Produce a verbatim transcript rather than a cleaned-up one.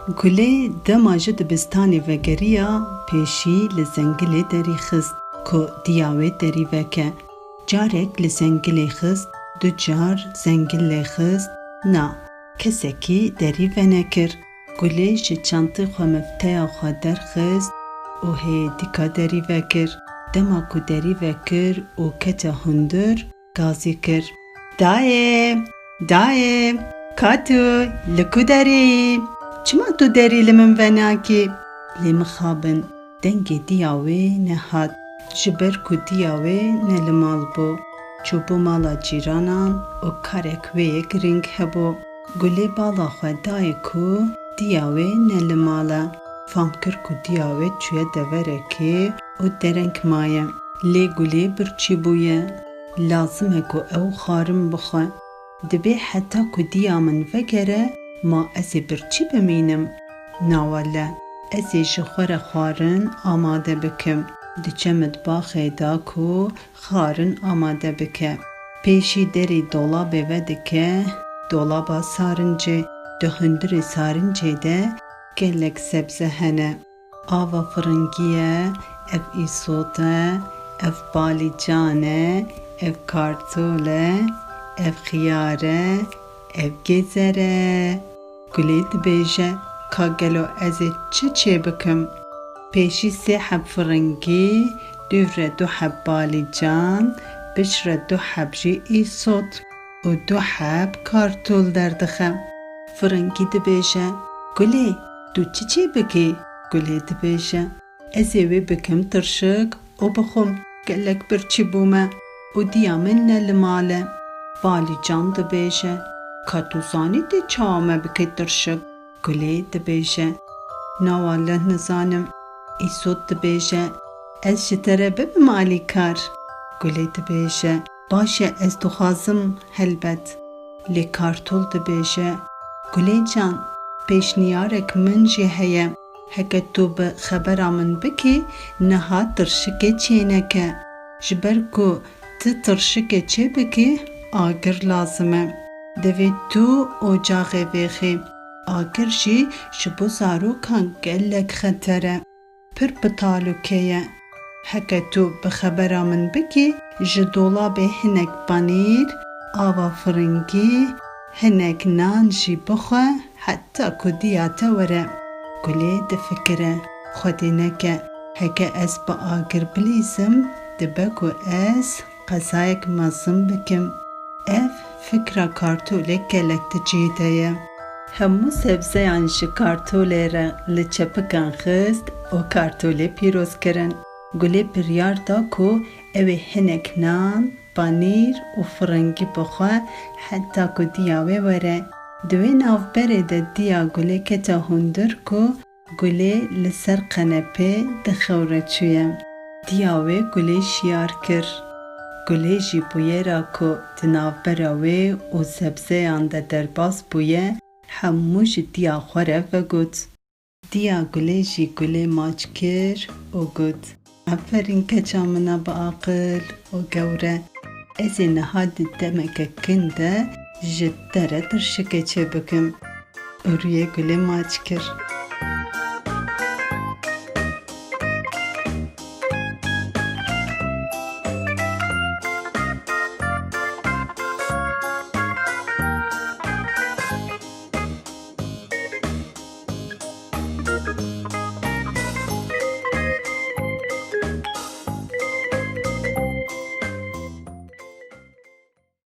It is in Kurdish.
Gulê dema ji dibistanê vegeriya, pêşî li zengilê derî xist ku diya wê derî veke. Carek li zengilê xist, du car zengil lê xist, na, kesekî derî venekir. Gulê ji çantê xwe mifteya xwe derxist û hê dîka derî vekir. Dema ku derî vekir û kete hundir, gazî kir: Dayê, dayê, ka tu, li ku derî? Çima tu derî li min venakî? Lê mixabin, dengê diya wê nehat, ji ber ku diya wê ne li mal bû. Çûbû mala cîranan û karek wê yê girîng hebû. Gulê bala xwe dayê ku diya wê ne li mal e. Fam kir ku diya wê çûye deverekê û dereng maye. Lê Gulê birçî bûye. Lazim e ku ew xwarin bixwe. Dibê heta ku diya min vegere, ma ez ê birçî bimînim. Na wele, ez ê ji xwe re xwarin amade bikim. Diçe mitbaxê de ku xwarin amade bike. Pêşî derî dolabê vedike, dolaba sarincê. Di hundirê sarincê de gelek sebze hene. Ava firingî ye, ev îsot e, ev balîcan e, ev kartol e, ev xiyar e, ev gêzer e. Gulê dibêje: Ka gelo ez ê çi çê bikim? Pêşî sê heb firingî, dûv re du heb balîcan, pişt re du heb jî îsot û du heb kartol derdixe. Firingî dibêje: Gulê, tu çi çê bikî? Gulê dibêje: Ez ê wê bikim tirşik û bixwim, gelek birçî bûme û diya min ne li mal e. Balîcan dibêje: Ka tu zanî tê çawa me bikî tirşik? Gulê dibêje: Na wele nizanim. Îsot dibêje: Ez ji te re bibim alîkar. Gulê dibêje: Baş e, ez dixwazim helbet. Lê kartol dibêje: Gulê can, pêşniyarek min jî heye. Heke tu bi xebera min bikî, niha tirşikê çêneke. Ji ber ku tu tirşikê çêbikî, agir lazim e. Divê tu ocaxê vêxî. Agir jî ji bo zarokan gelek xeter e. Pir bi talûke ye. Heke tu bi xebera min bikî, ji dolabê hinek panîr, ava firingî, hinek nan jî bixwe, heta ku diya te were. Gulê difikire, Xwedê neke, heke ez bi agir bilîzim, dibe ku ez qezayek mezin bikim. Ev fikra kartolê gelek di cih de ye. Hemû sebzeyan ji kartolê re li çepikan xist û kartolê pîroz kirin. Gulê biryar da ku ew ê hinek nan, panîr û firingî bixwe heta ku diya wê were. Di wê navberê de diya Gulê kete hundir ku Gulê li ser qenepê di xew re çûye. Diya wê Gulê şiyar kir. Gulê jî bûyera ku di navbera wê û sebzeyan de derbas bûye, hemû ji diya xwe re vegot. Diya Gulê jî Gulê maç kir û got: Aferîn keça min a bi aqil û gewre. Ez ê niha di demeke kin de ji te re tirşikê çêbikim. Û rûyê Gulê maç kir.